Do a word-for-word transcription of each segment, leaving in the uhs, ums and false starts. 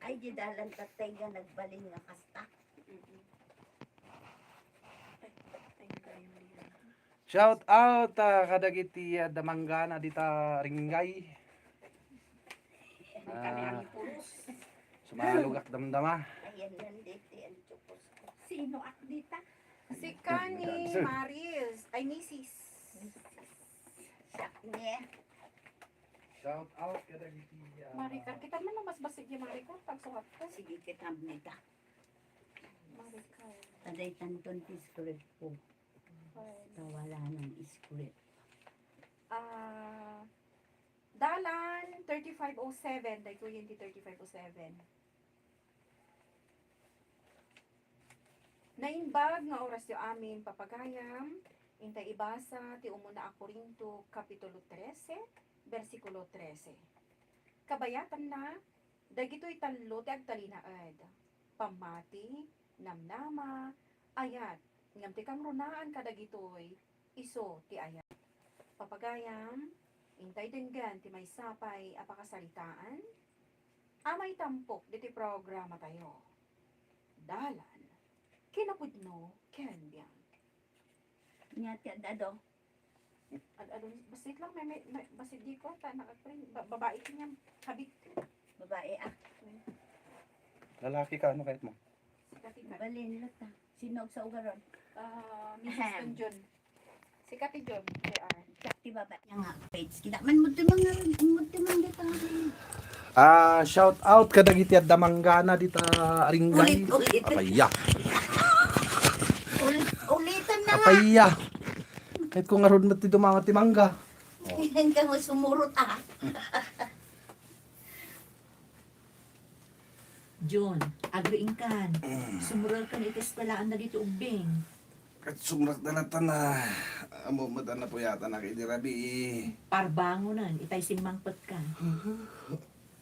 Ay, di dalan tattay nga nagbalin nga kasta. Shout out, ah, kadagiti, ah, adda manggana dita Ringgay. Ah, sumalugak damdama. Ayan, nandito yan, chukos ko. Sino ak dita? Si Connie Maris. Ay, misis. Siak niya. Shout out kadagiti, ah, Maricar. Kita man ang mas basig ni Maricar. Pagsurat ko. Sige, kita nita. Maricar. Taday tanton ti script ko. Fine. Tawala ng script. Ah, dalan thirty-five oh seven, daytoy ti thirty-five oh seven. Naimbag nga orasyo amin, papagayam, intay ibasa ti umuna a Corinto, Kapitulo trese, bersikulo trese. Kabayatanna, dagitoy tallo ti agtalinaed: pammati, namnama, ayat, ngem ti kangrunaan kadagitoy, isu ti ayat. Papagayam, intay denggen ti maysa pay a pakasaritaan a maitampok ditoy programatayo. Dalan, kinapudno ken biag. Nya ti ad-ado. Ad-ado, basit lang, may, may, may, basit di ko, ta, naka-print. Ba-, babae ko niyan, habit. Babae, ah. Lalaki ka, ano kahit mo? Sikat, sikat. Balin, lata. Sinog sa ugaron. Ah, misis Ahem. Tunjun. Sikat ti Jun, J R. Sikat ti baba niya nga. Page, kita man mo ti mga, mo ti mga dito. Ah, shout out kadagiti adda manggana dita Ringgay. Ulit, ulit. Apaya. Ulit, ulitan na nga. Apaya. Kahit kung ngarud mo ti dumama ti mangga. Yan ka mo sumurot, ah. Jun, agriingkan. Mm. Sumurotkan iti eskuelaan dagiti ubbing. Ket sumrekda latta na, ammo met a napuyatanak idi rabii. Parbangonen, itay simmangpetka.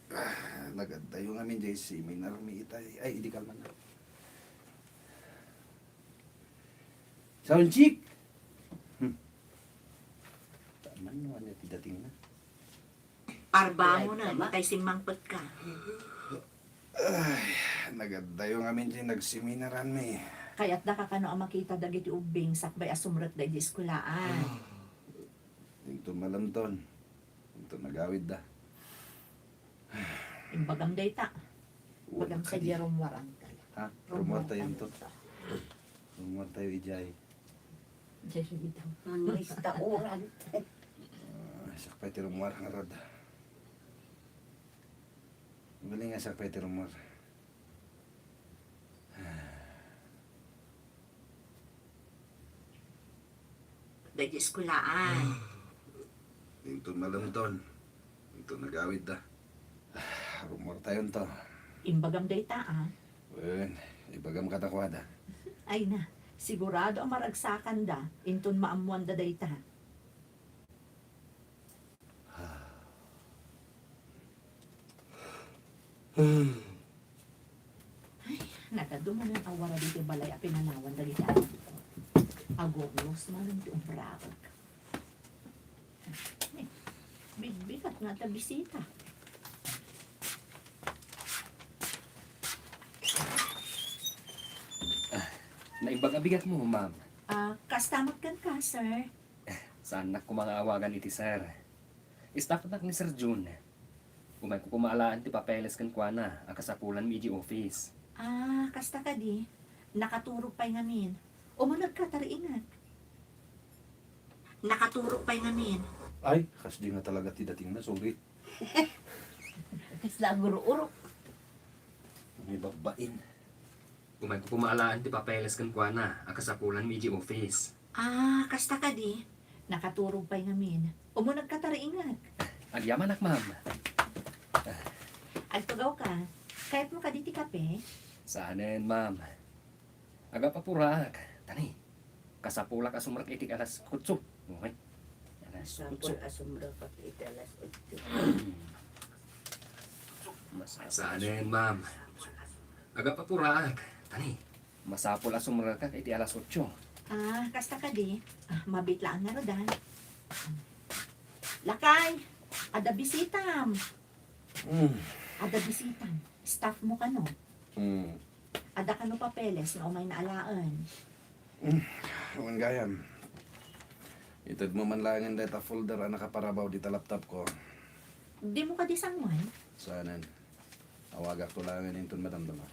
Ah, nagaddayo ngamin jay seminar mi itay. Ay, idi kalman na. Sound check! Hmm. Taman no, ano ti dating na? Parbangonen, itay simmangpetka. Ay, nagaddayo ngamin ti nagseminaranmi. Kayatdaka kano a makita dagiti ubbing sakbay a sumrekda iti eskuelaan. Inton malemton, inton nagawidda. Imbagam dayta. Bagam sadiay rummuaranta. Ha? Rummuartayo inton. Rummuartayo idiay. Diay bitaw. Ang restaurant. Ah, sakbay ti rummuar ngarud. Mabalin nga sakbay ti rummuar. Dagiti eskuelaan. Inton malemton. Inton nagawidda. Rummuartayo inton. Imbagam dayta, ah. Wen, ibagam kadakuada. Ay na, sigurado a maragsakanda inton maammoanda dayta. Ay, nagadu manen a wara ditoy balay a pinanawan dagiti anakko. Agurnos manen ti umbraek. Ay, bigbigat nga adda bisita. Ah, naimbag a bigatmo, ma'am. Ah, kasta met kenka, sir. Saannak koma nga awagan iti sir. Staffnak ni Sir Jun. Umayko koma alaen ti papeles kenkuana a kasapulanmi idiay office. Ah, kasta kadi. Nakaturog pay ngamin. Umunegka ta riingek. Nakaturog pay ngamin. Ay, kasdi nga talaga ti datingna, sorry. Kasla aguro-uro. May babbain. Umayko koma alaen ti papeles kenkuana a kasapulanmi idiay office. Ah, kasta kadi. Nakaturog pay ngamin. Umunegka ta riingek. Agyamanak, ma'am. Agtugawka. Kayatmo kadi ti kape? Saanen, ma'am. Agapapuraak. Tani, kasapulak a sumrek iti alas otso. Okay. Alas otso. Masapul a sumrekak iti alas otso. Masapul. Saanen, ma'am. Agapapuraak. Tani, masapul a sumrekak iti alas otso. Ah, kasta kadi. Ah, mabiit laeng ngarud, ah. Lakay, adda bisitam. Hmm. Adda bisitam. Staff mo kano? Hmm. Adda kano papeles nga umayna alaen? Hmm. Awan gayam. Itedmo man laengen dayta folder a nakaparabaw dita laptop ko. Dimo kadi sangoan? Saanen. Awagakto laengen inton madamdama.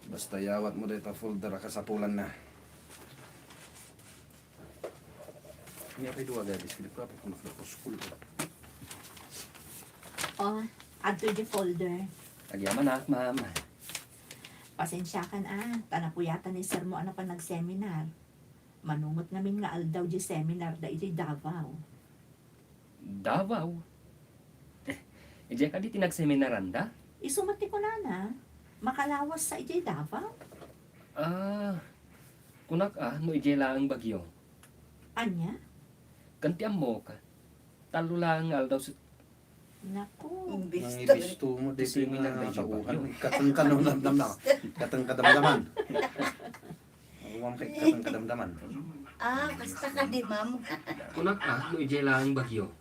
Basta yawatmo dayta folder a kasapulanna. Ania pay dua gadis, kadi pa, pagkunak na ko school. Oh, adto di folder. Agyamanak, ma'am. Pasensiakan a, ta napuyatan ni sir mo a napan nagseminar. Mano met ngamin nga aldaw di seminar da iti Davao. Davao? Idiay kadi ti nagseminaranda? Isu met ti kunana, makalawas sa idiay Davao? Ah, kunak a, no idiay laeng Baguio. Ania? Ken ti ammok, tallo laeng nga aldaw sa... Naku. Nangibisto mo dito yung mga tauhan. Katang ka no, damdam na. Katang kadamdaman. Huwag kay katang kadamdaman. Ah, basta ka di, ma'am. Kunak a, no idiay laeng Baguio.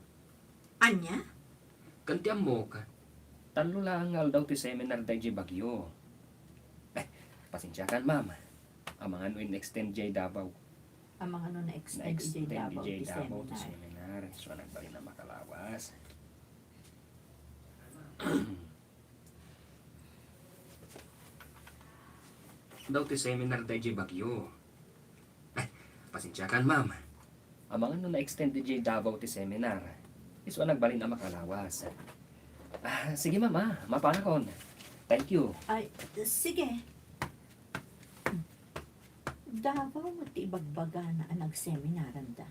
Ania? Ken ti ammok, tallo laeng nga aldaw ti seminar daydiay Baguio. Eh, pasensiakan, ma'am. Amangan no in-extend diay Davao. Amangan no na-extend idiay Davao ti seminar. Isu a nagbalin a makalawas. Daw ti seminar daydiay Baguio. Ay, pasensiakan, ma'am. Amangan no na-extend diay Davao ti seminar. Isu a nagbalin a makalawas. Ah, sige, ma'am, ah. Mapanakon. Thank you. Ay, sige. Davao met ti ibagbagana a nagseminaranda.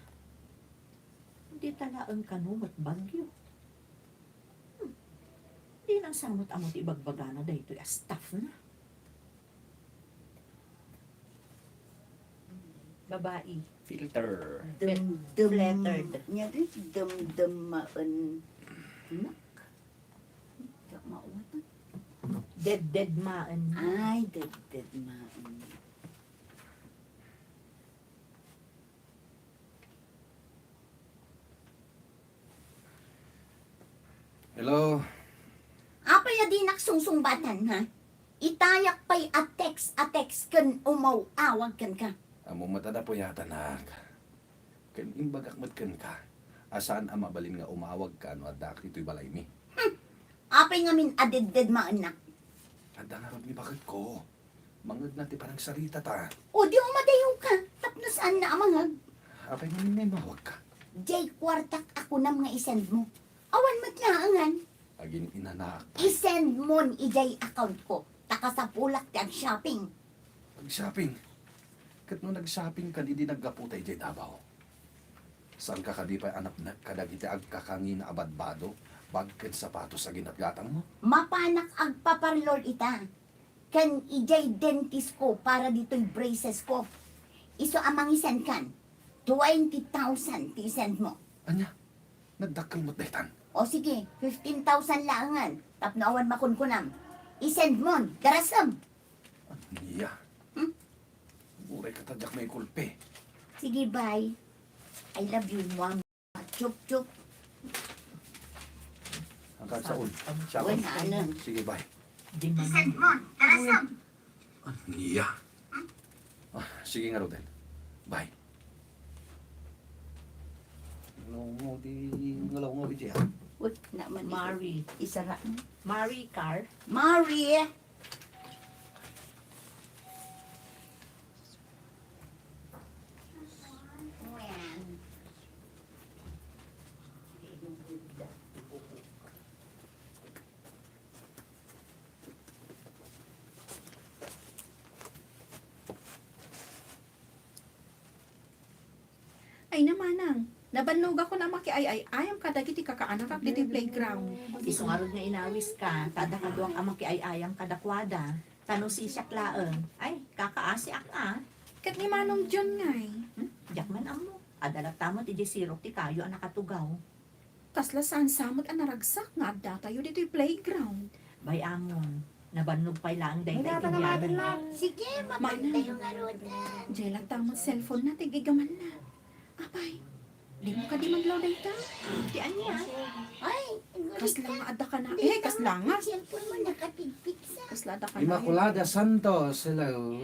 Dita laeng kano met Baguio. Hmm. Dinan sa met ammo ti ibagbagana daytoy a staff na. Babai. Filter. Dem, dem, flattered. Nia di, demdemmaennak. Diak maawatan. Deddedmaen. Ay, deddedmaen. Hello? Apay a dinak sungsungbatan, ha? Itayak pay a text a text ken umaw-awag kenka. Ammom met a napuyatanak. Ken imbagak met kenka a saan a mabalin nga umawagka no addaak ditoy balaymi. Hmm. Apay ngamin a deddedmaennak? Adda ngarud ni baketko. Mangngegna ti panagsaritata. O di umadayawka, tapno saanna a mangngeg. Apay ngamin nga immawagka? Diay kuartak a kunam nga i-send mo. Awan met laengan. Agin-inanaak pay. I-send mon idiay account ko. Ta kasapulak ti ag-shopping. Ag-shopping? Ket no nag-shoppingkan idi naggaputa idiay Davao? Saanka kadi pay a napnek kadagiti agkakangina a badbado, bag ken sapatos a ginatgatangmo? Mapanak agpaparlor ita. Ken idiay dentist ko para ditoy braces ko. Isu a mangisenkan, twenty thousand ti isend mo. Ania? Nagdakkel met daytan? O sige, fifteen thousand laengen, tapno awan makunkunam. Isend mon, darasem. Ania? Hmm? Uray ka ta diak maikulpi. Sige, bye. I love you, Mom. Chup, chup. Ang kagsaon. Wen, ano? Sige, bye. Di man. Isend mo, darasem. Ania? Ah, sige nga, Roden. Bye. Ngalaw nga di, ngalaw nga di, ah. Uy, naman ito. Mari. Isara. Mari, car. Mari! Ay, namanang, nabannogakon a makiay-ay-ayam kadagiti kakaanakak ditoy playground. Isu ngarud nga inawiska, ta adda kaduak a makiay-ayam kadakuada. Ta no sisiak laeng, ay, kakaasiak a. Ket ni Manong John ngay? Hmm? Diak man ammo. Adda latta met idiay sirok ti kayo a nakatugaw. Kasla saan sa met a naragsak nga addatayo ditoy playground. Bay-amon, nabannog pay laeng dayta iti biag. Sige, mabait tayo nga ruda. Diay latta met cellphone na ti gigamanna. Apay, Di mo kadi madlaw dayta? Ti ania? Ay, kasla nga adda ka na. Eh, kasla nga. Cellphone mo nakapigpigsa. Kasla adda ka na. Immaculada Santos, hello.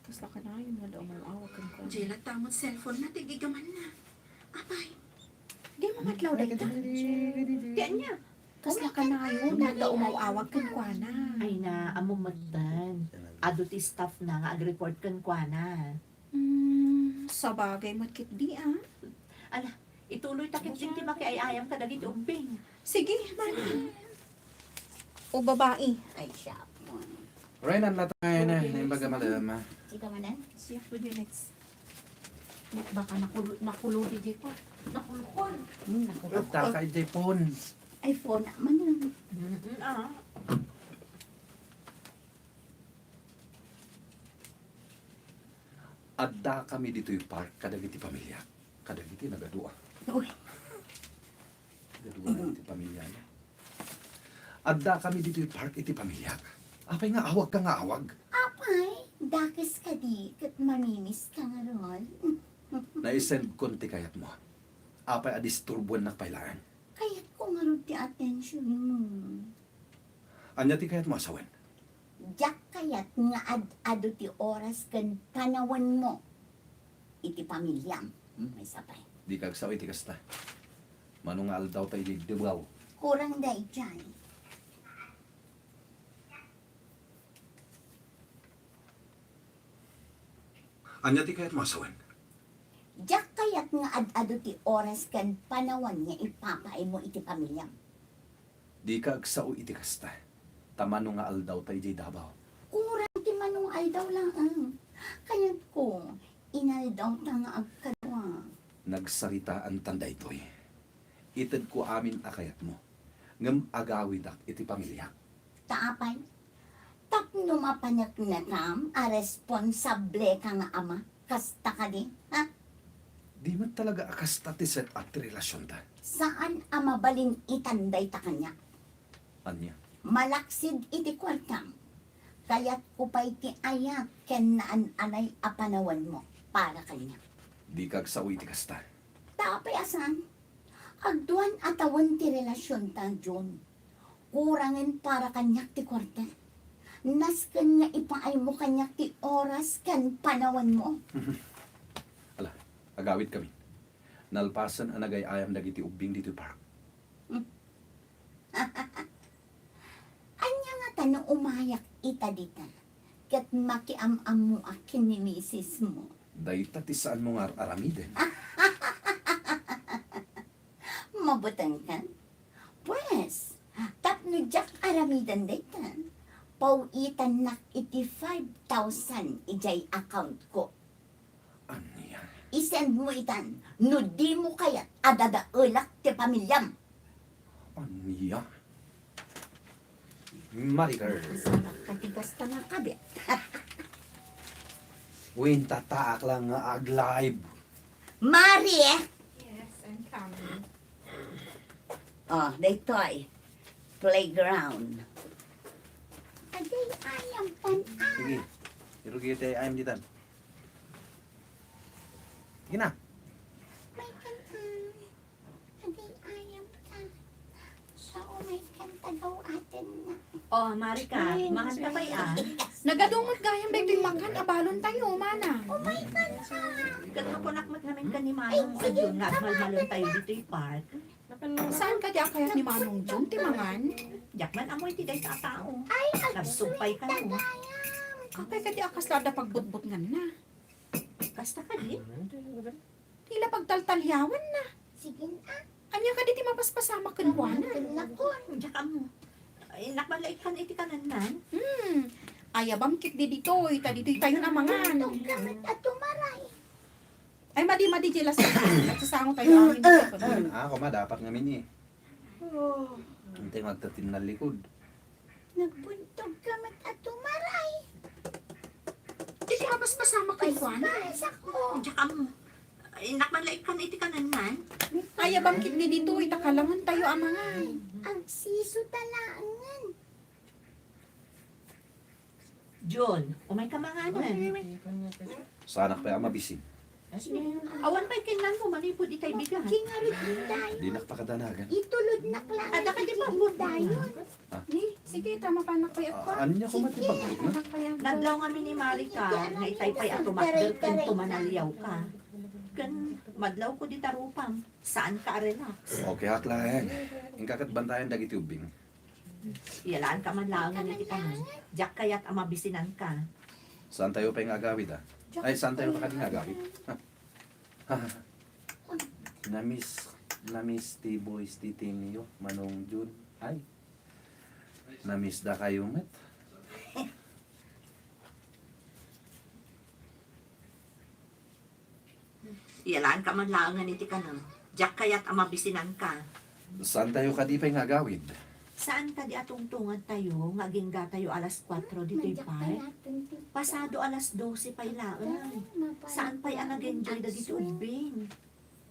Kasla ka na, yung mga daw mong awag kan kuan. Jela, tamot cellphone na, tigigaman na. Apay. Di mo madlaw dayta. Ti ania? Kasla ka na, yung mga daw mong awag kan kuana. Ay na, amo metten. Adu ti staff na nga ag-report kan kuana. Hmm, sabagay met ketdi, ah. Ala, ituloy ta ketdi ti makiay-ayam kadagiti ubbing. Sige, mani. O babai. Ay, siya. Renan na tayo na. Naimbag a malama. Ikaw manen? Siya po yung next. Baka nakulo, nakulo di ko. Nakulkol. Hmm, nakulkol. Adda ka idiay phone. Ay, phone naman yun. Mm-mm, ah. Adda kami ditoy park kadagiti pamilya. Kadagiti nagadua. Uy. Nagadua iti pamilya, no? Adda kami ditoy park iti pamilya. Apay nga awag ka nga awag? Apay, dakes kadi ket mamimis ka ngarud. Naisend kon ti kayat mo. Apay a disturbuennak pay laeng? Kayat ko ngarud ti attention mo. Ania ti kayat mo a sawen? Diak kayat nga ad-adu ti oras ken panawen mo iti pamiliam. Hmm? Maysa pay. Dika agsao iti kasta. Mano nga aldaw ta idiay Davao? Kurang daydiay. Ania ti kayat mo a sawen? Diak kayat nga ad-adu ti oras ken panawen nga ipapaay mo iti pamiliam. Dika agsao iti kasta. Ta mano nga aldaw ta idiay Davao? Kurang ti mano nga aldaw laeng. Kayatko, inaldaw ta nga agkadua. Nagsaritaantan daytoy. Itedko amin a kayatmo, ngem agawidak iti pamiliak. Ta apay? Tapno mapaneknekam a responsable ka nga ama? Kasta kadi, ha? Di met talaga a kasta ti set up ti relasionta. Saan a mabalin itan dayta kaniak. Ania? Malaksid iti kuartam. Kayatko pay ti ayat ken naan-anay a panawenmo para kaniak. Dika agsao iti kasta. Ta apay a saan? Agduan a tawen ti relasionta, Jun. Kurangen para kaniak ti kuarta. Nasken nga ipaaymo kaniak ti oras ken panawenmo. Ala, agawidkami. Nalpasen a nagay-ayam dagiti ubbing ditoy park. Ania ngata no umayak ita dita ket makiam-ammoak ken ni misismo? Dayta ti saanmo nga ar-aramiden. Mabutengkan? Pues, tapno diak aramiden dayta, paw-itannak iti five thousand idiay accountko. Ania? I-send mo itan no dimo kayat a dadaelak ti pamiliam. Ania? Maricar. Katigas ta nakabit. Win, tataak lang nga ag-live. Mari! Yes, I'm coming. Oh, daytoy. Playground. Aday, ayam tan, ah. Sige. Irugi ti ayam ditan. Sige na. May kan, ah. Aday, ayam tan. Sao may kan tagaw atin na. Oh, Marika, ay, mahal ka ba yan? Nagadungot gayam daytoy makan a balon tayo, mana. Oh my God, ah. Ket nakunak met ngamin ka ni Manong, ay, sige, Jun, nga agmalmalem tayo ditoy park. Saan kadi a kayat ni Manong Jun ti mangan? Diak man ammo iti dayta a tao. Ay, nagsumpay ka, no? Apay kadi a kasla adda pagbutbutnganna? Kasta kadi? Ti la pagtaltaliawanna. Sige na. Ania kadi ti mapaspasamak kenkuana? Diak ammo. Ay, nakmalaikkan iti kanannan. Hmm. Ayabam ketdi ditoy, ta ditoy tayon a mangan. Tugga met a tumaray. Ay, madi, madi, Jela, sa-, sasango tayo amin. Ah, koma, dapat ngamin eh. Oh. Antay nga agtatin na likod. Nagbuntog ka met a tumaray. Di ka mas masama kay Juan? Ay, ako. Diyak mo. Ay, nakmalaik ka na iti kanannan. Ay, abang kit ni dito, itakalangan tayo, amangan. Agsiso talaangan. Jun, umay ka manganen. Saanak pay a mabisin. Awan pay kennanmo manipud itay bigat. Kingarud dayon. Dinak pakadanagan. Itulodnak lang. Adda ka di pagbutbut dayon. Ah. Ni, sige, tama pa anak ko. Ah, anya ko mati pagbutbut na? Nadlaw ngamin ni Marika, nga itay pay a tumakder ken tumanaliaw ka. Ken madlaw ko dita rupam, saan ka a relax. Okay, ak laeng. Inka ket bantayan dagiti ubbing. Iyalaan ka man laeng iti kanon. Diak kayat a mabisinanka. Saantayo pay nga agawid, ah? Ay, saantayo pay nga agawid? Ha? Ha? Namiss, namiss ti voice ti Timio, Manong Jun. Ay. Namiss dakayo met. Iyalaan ka man laengen iti kanon. Diak kayat a mabisinanka. Saantayo kadi pay nga agawid? Saan kadi a tungtungad tayo nga agingga tayo alas kuatro ditoy park? Pasado alas dose pay laeng. Saan pay a nag-enjoy dagiti ubbing?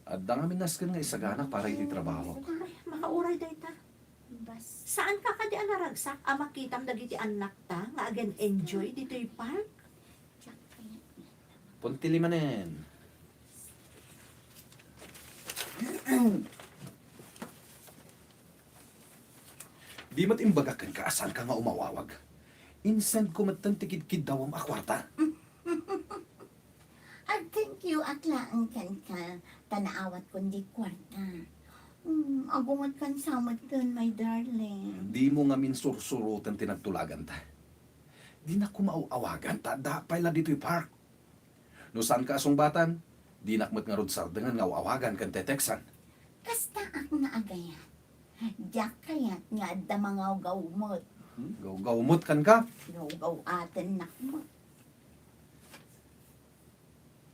Adda ngamin nasken nga isaganak para iti trabaho. Ay, makauray dayta. Saan ka kadi a naragsak a makitam dagiti annakta nga agen-enjoy ditoy park? Puntili manen. Di met imbagak kenka a saanka nga umawawag. Insend ko metten ti kidkiddawem a kuarta. Agthank you ak laeng kenka, ta naawatkon di kuarta. Hmm, agungetkan sa metten, my darling. Dimo ngamin sursuroten ti nagtulaganta. Dinak koma aw-awagan ta addaak pay la ditoy park. No saanka a sungbatan, dinak met ngarud sardengen nga aw-awagan ken teteksan. Kastaak nga agayat. Diak kayat nga adda mangawgaw met. Hmm? Gawgaw met kenka? Gawgaw-atennak met.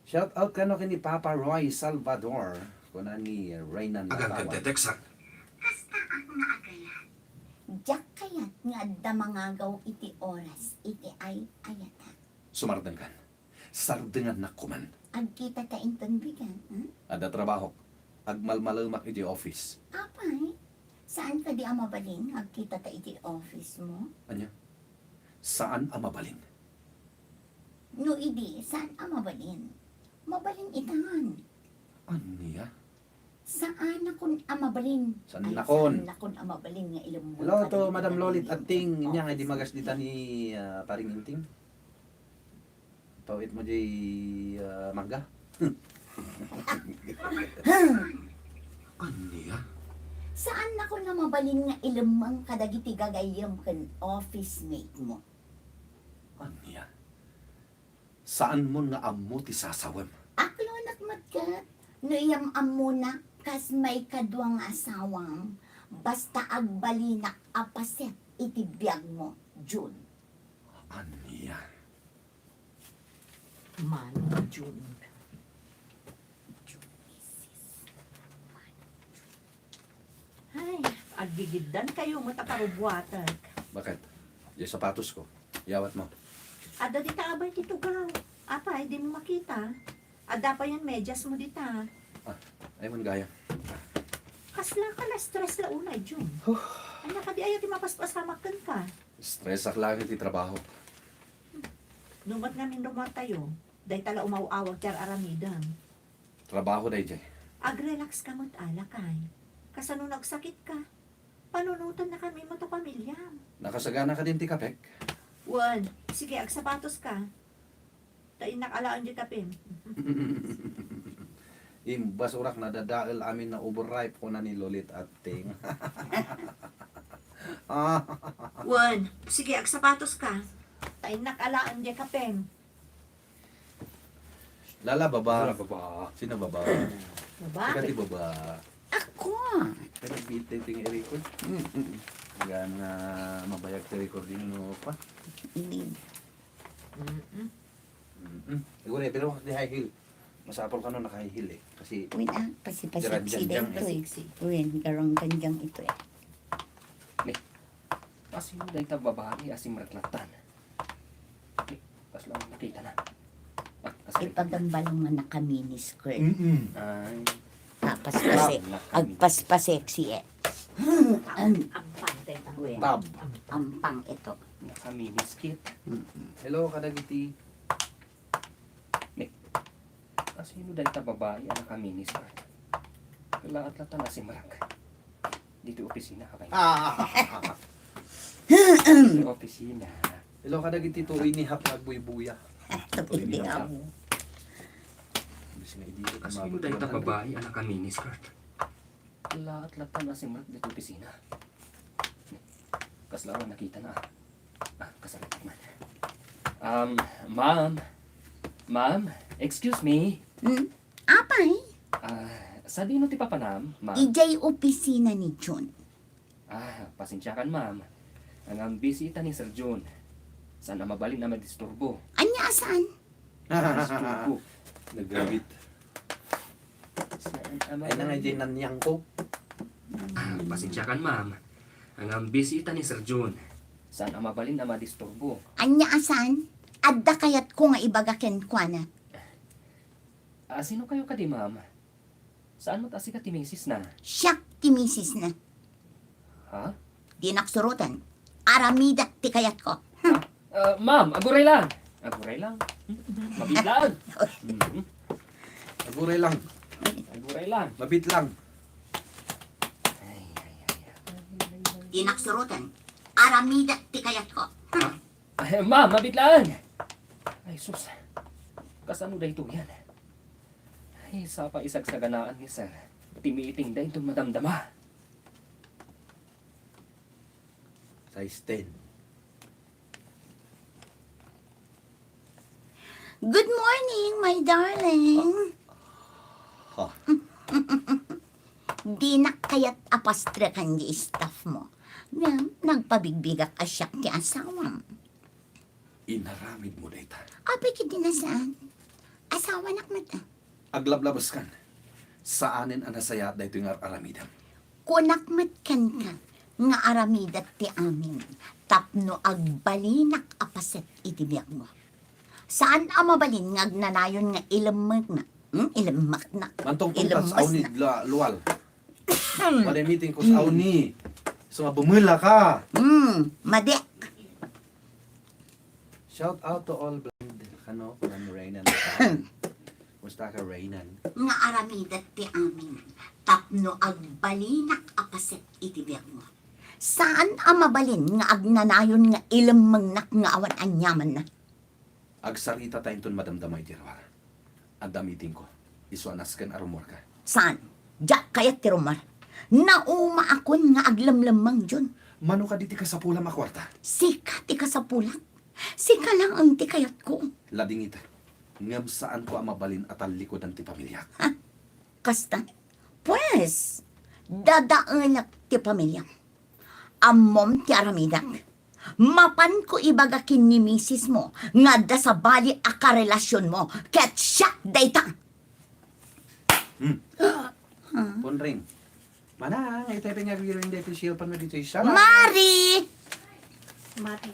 Shout out kano ken ni Papa Roy Salvador, kuna ni Reynan Agan ken Latawan. Teteksan. Kastaak nga agayat. Diak kayat nga adda mangawgaw iti oras iti ay-ayatak. Sumardengkan. Sardengannak koman. Agkitata inton bigat, hmm? Adda trabahok. Agmalmalemak iti office. Apay, saan kadi a mabalin nga agkitata iti office mo? Ania? Saan a mabalin? No idi, saan a mabalin? Mabalin itan. Ania? Saanakon a mabalin. Ay, saannakon. Saannakon a mabalin nga ilemmeng. Hello to Madam Lolit Atting, nya nga di magas dita ni, ah, Paring Inting. Pawit mo di, ah, mangga. Ania? Saannakon a mabalin nga ilemmeng kadagiti gagayyem ken office mate mo. Ania? Saanmon nga ammo ti sasawem? Aklonak met ket no iyam-ammona kas maikadua nga asawam, basta agbalinak a paset iti biagmo, Jun. Ania? Manong Jun. Ay, aggigiddan kayo met a karubuatek. Bakit? Diay sapatos ko. Yawat mo. Adda dita abay ti tugaw. Apay, di mo makita? Adda pay yan medyas mo dita. Ah, ay man gayam. Kasla ka na-stress la unay, Jun. Huh. Ania kadi aya ti mapaspasamak kenka? Stress ak laeng iti trabaho. No met ngamin rummuar tayo, dayta la umaw-awag ti ar-aramidem. Trabaho daydiay. Ag-relax ka met, lakay. Kasano no agsakit ka? Panunoten na kami met a pamiliam. Nakasagana ka din ti kapek? Wen, sige, agsapatos ka. Ta innak alaen di kapem. Imbasurak, nadadael amin na overripe, kuna ni Lolit Atting. Wen, sige, agsapatos ka. Ta innak alaen di kapem. Lala, baba. Lala, baba. Sino baba? Baba. Sika ti baba. Ako. Pero beat din ting i-record. Mm, mm. Yan nga mabayag ti recording no pa. Hindi. Mm-mm. Mm-mm. Siguro, eh, pero di high heel. Masapol ka no naka-high heel eh. Kasi Win, ah, pasi-pasi garang ito eh. Ganjang eh. Win, garang ganjang ito eh. Eh. Asin dayta babae, asin maraknatan. Eh, pas lang nakita na. Ah, asin. Ipagambal mo na ka mini skirt. Mm-mm. Ay. Tapos kasi, Naka-mini. Agpaspa-sexy eh. Ampang, tayta. Tab. Ampang ito. Naka-miniskirt. Mm-mm. Hello, kadagiti. Ni, asino dayta babai a naka-miniskirt? Laat-latta na si Mark. Dito opisina ka ba? Ah. Dito opisina. Hello, kadagiti tuoy ni Hap nga agbuybuya. Tuoy ni Hap. Imbes nga idi ko Asino kumabot dayta ng babai a naka-miniskirt? Laat-latta na si Mark dito opisina. Kasla awan nakita na. Ah, kasarap man. Um, ma'am. Ma'am, excuse me. Hmm? Apay? Ah, sadino ti papanam, ma'am? Idiay opisina ni Jun. Ah, pasensiakan, ma'am. Ngem busy ita ni Sir Jun. Saan a mabalin a madisturbo. Ania a saan? Disturbo. Nagabit. Saan a Ay, na nga mabalin? Jay, nanyang ko. Ah, pasensiakan, ma'am. Ngem busy ita ni Sir Jun. Saan a mabalin a madisturbo. Ania a saan? Adda kayatko nga ibaga kenkuana. Ah, sino kayo kadi, ma'am? Saan met a sika ti misis na? Siak ti misis na. Ha? Dinak suroten. Aramidak ti kayatko. Ah, ah, ma'am, aguray lang. Aguray lang. Mabit lang. Mhm. Aguray lang. Aguray lang. Mabit lang. Ay, ay, ay, ay. Dinak suroten. Aramidak ti kayatko. Ah, ay, ma'am, mabit lang. Ay, sus. Kasano daytoy yan? Ay, sapa isagsaganaan ni Sir. Ti meeting da inton madamdama. Size ten. Good morning, my darling. Ha? Dinak kayat a pastreken di staff mo. Ngem, nagpabigbigak a siak ti asawam. Inaramid mo dayta. Apay ket di na saan? Asawanak met, ah. Aglablabeskan. Saanen a nasayaat daytoy nga ar-aramidem. Kunak met kenka nga aramidak ti amin tapno agbalinak a paset iti biagmo. Saan a mabalin nga agnanayon nga ilemmekna. Hmm? Ilemmekna. Mantong tuntas, Ilemmesna. Awni la-, lual. Wala meeting ko sa awni. So, mabumula ka. Hmm, madi. Shout out to all blind. Kano, kunan Reynan. Kumusta ka, Reynan? Nga aramidak ti amin. Tapno agbalinak a paset iti biagmo. Saan a mabalin nga agnanayon nga ilemmengnak nga awan aniamanna? Agsarita ta inton madamdama iti ruar. Adda meeting ko. Isu a nasken a rumor ka. Saan? Diak kayat ti rumor. Naumaakon nga aglemlemmeng, Jun. Mano kadi ti kasapulam a kuarta? Sika ti kasapulak. Sika laeng ti kayatko. Ladingit. Ngem saanko a mabalin a tallikudan ti pamiliak. Ha? Kasta? Pues, dadaelak ti pamiliam. Ammom ti aramidak. Mapanko ibaga ken ni misis mo nga adda sabali a karelasionmo ket siak dayta. Hmm. Phone ring. Manang, itay pay nga agriring daytoy cellphone mo ditoy sala. Mari! Mari.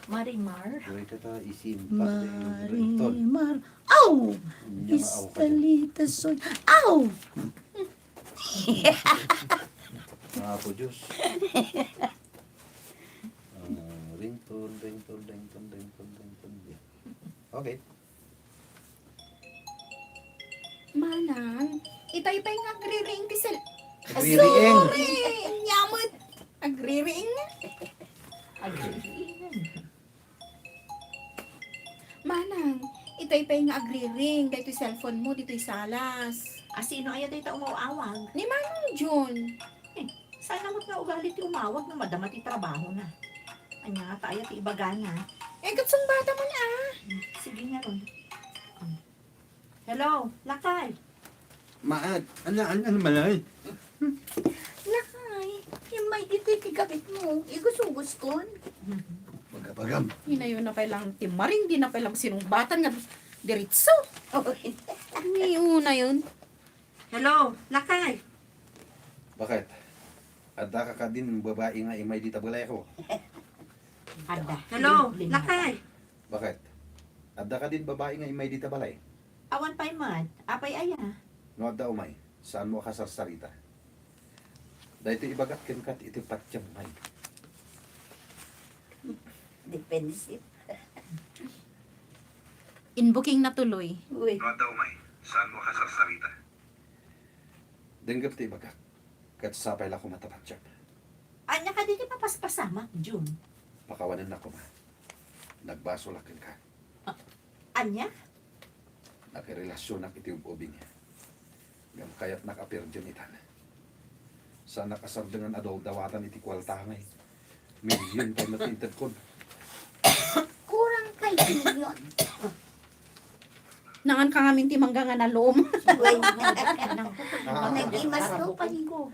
Marimar. Dayta ta isim pa Marimar. Aw! Nya, aw, ka dyan. Istalita soy. Aw! Apo Diyos. Ah, ringtone, ringtone, ringtone, ringtone, ringtone. Okay. Manang, itay pay nga agriring ti sel-, Agriring. Sorry! Nyamut! Agriring? Agriring. Manang, itay pay nga agriring, daytoy cellphone mo, ditoy salas. A, sino aya dayta umaw-awag? Ni Manong Jun. Eh, saan na met nga ugali ti umawag no madama ti trabahona? Ania ngata aya ti ibagana? Eh, ket sungbata man, ah. Hmm, sige ngarud. Hmm. Hello, lakay. Maat, ano, ano, ano, malay? Lakay, immay ditoy ti gabitmo. Igusugos kon. Bagabagam. Inayon na pay lang ti maring, di na pay lang sinungbatan nga diretso. Ni una yun. Hello, lakay. Bakit? Adda ka kadin babai nga immay dita balay ko? Adda. Hello, lakay. Bakit? Adda kadin babai nga immay dita balay? Awan pay met. Apay aya? No adda umay, saanmo a kasarsarita. Daytoy ibagak kenka iti patiemmo. Defensive. Inbooking na tuloy. Uy. Adda umay, saanmo a kasarsarita? Denggep ti ibagak, ket sapay la koma ta patiem. Ania kadi ti mapaspasamak, Jun? Pakawanennak koma. Nagbasolak kenka. Ah, ania? Nakirelasionak iti ub-ubing. Ngem kayatnak a pirdien itan. Saannak a sardengen a dawdawatan iti kuarta ngay. Milyon pay met ti intedkon. Kurang kay milyon. Naanka ngamin ti mangga nga nalum. Uy, nag-imas daw pay ko.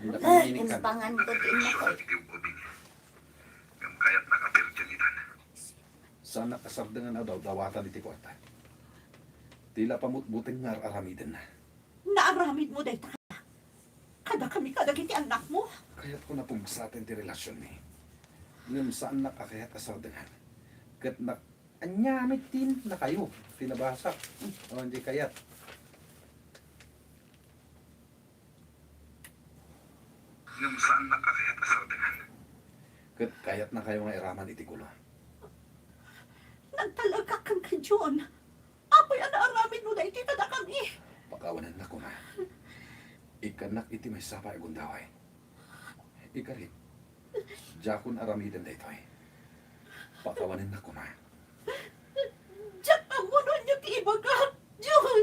Impangan ko ti innak. Ngem kayatnak a pirdien itan. Saannak a sardengen a dawdawatan iti kuarta. Ti la pamutbuteng nga ar-aramidenna. Naaramidmo dayta kadakami kadagiti annakmo? Kayatko a pugsaten ti relasionmi. Ngem saannak a kayat a sardengan. Ket nak-, ania met ti nakayo, ti nabasa. O, hindi kayat. Ngem saannak a kayat a sardengan. Ket kayatnakayo nga iraman iti kulo. Nagtalekak kenka, Jun. Apay a naaramidmo daytoy kadakami? Pakawanennak koma. Ikkannak iti maysa pay a gundaway. Ikarik, diakon aramiden daytoy. Pakawanennak koma. Diak ammo no ania ti ibagak, Jun.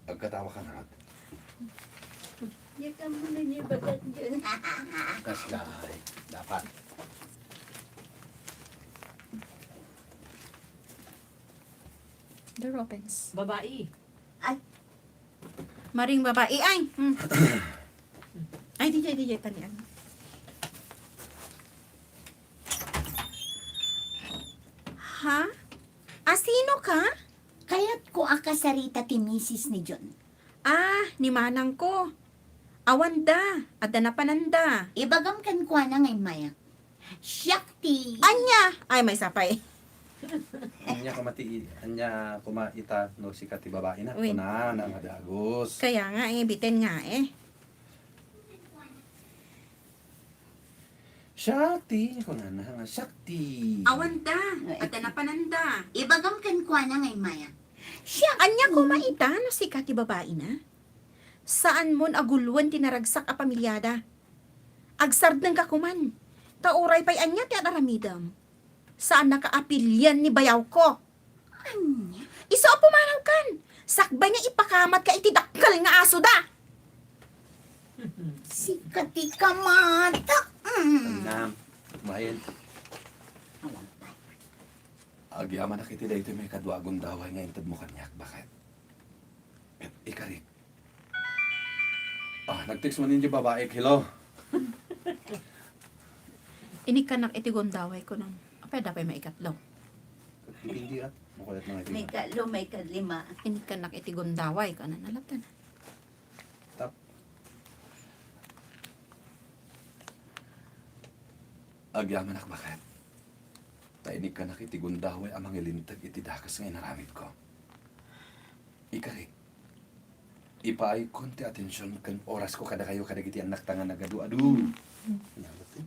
Agkatawa ka ngarud. Diak ammo no ania ibagak, Jun. Kasla, dapat. Door opens. Babae. Ay. Maring babae, ay. Hmm. Ay, di jay, di jay, tanian. Ha? Asino ka? Kayatko a kasarita ti misis ni Jun. Ah, ni manangko. Awanda, adda napananda. Ibagam kenkuana nga immayak. Siak ti... Ania? Ay, maysa pay. Ania koma ti, ania koma ita no sika ti babaina? Uy. Kunana nga dagus. Kaya nga, eh, biten nga, eh. Siak ti, kunana nga, siak ti. Awanda, adda napananda. Ibagam kenkuana nga immayak. Siak ti. Ania koma ita no sika ti babaina? Saanmon a guloen ti naragsak a pamiliada. Agsardengka koman, ta uray pay ania ti ar-aramidem, saannaka a pilian ni bayawko. Ania? Isu a pumanawkan, sakbay nga ipakamatka iti dakkel nga asoda. Sika ti kamatak. Mm. Annam, mayen. Agyamanak iti daytoy maikadua a gundaway nga intedmo kaniak, baket. Ikarik, ah, nag-text man iti babaek, hello. Inikkannak iti gundaway, kunam. Apay, adda pay maikatlo. Depende, ah. Makuyat na nga iti... Maikatlo, maikatlima. Inikkannak iti gundaway, kunana latta. Tap. Agyamanak, baket. Ta inikkannak iti gundaway a mangilinteg iti dakes nga inaramidko. Ikarik, ipaaykon ti atension ken orasko kadakayo kadagiti annakta nga nagadu-adu. Mm. Ania met, eh?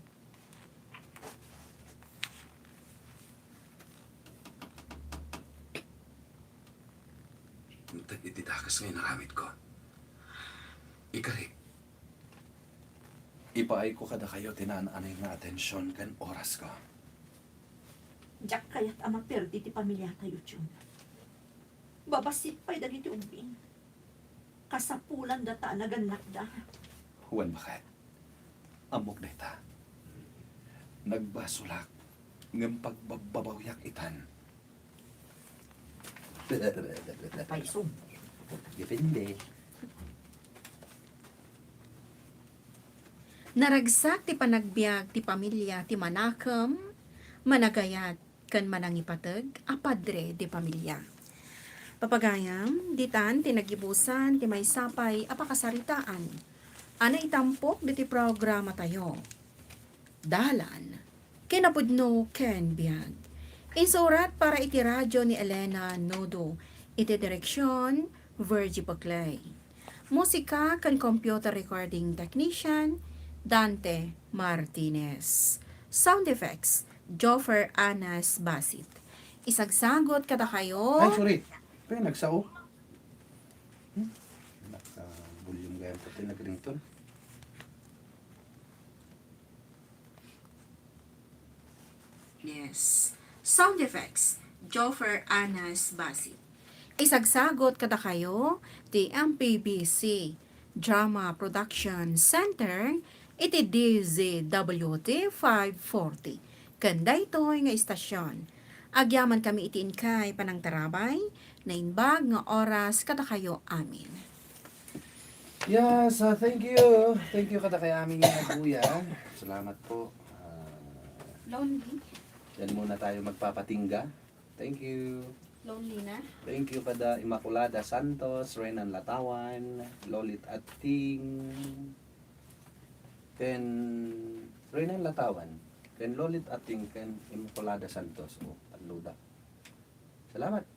Inted iti dakes nga inaramidko. Ikarik, ipaayko kadakayo ti naan-anay nga atension ken orasko. Diak kayat a maperdi ti pamiliatayo, Jun. Babassit pay dagiti ubbing. Kasapulanda ta nagannakda. Wen, baket. Ammok dayta. Nagbasolak ngem pagbabbabawiak itan. Payso. Depende. Naragsak ti panagbiag ti pamilia ti manakem, managayat, ken manangipateg a padre de pamilya. Papagayam, ditan ti nagibusan ti maysa pay a pakasaritaan a naitampok diti programatayo. Dalan, kinapudno ken biag. Insurat para iti radio ni Elena Nodo, iti direksion, Virgie Paclay. Musika ken computer recording technician, Dante Martinez. Sound effects, Joffer Anas Basit. Isagsagot kadakayo. Ay, sorry. Kaya nagsao. Hmm? Nagka-volume gayam pati nag-ringtone. Yes. Sound effects, Joffer Anas Basit. Isagsagot kadakayo ti M P B C Drama Production Center iti D Z W T five forty. Ken daytoy nga istasyon. Agyaman kami iti inkay panangtarabay, naimbag nga oras kadakayo amin. Yes, uh, thank you. Thank you kadakayo amin nga aguya. Salamat po. Ah, Lonely. Yan muna tayo magpapatingga. Thank you. Lonely na. Thank you kada Immaculada Santos, Renan Latawan, Lolit Ating, ken Renan Latawan, ken Lolit Ating, ken Immaculada Santos. O, panluda. Salamat.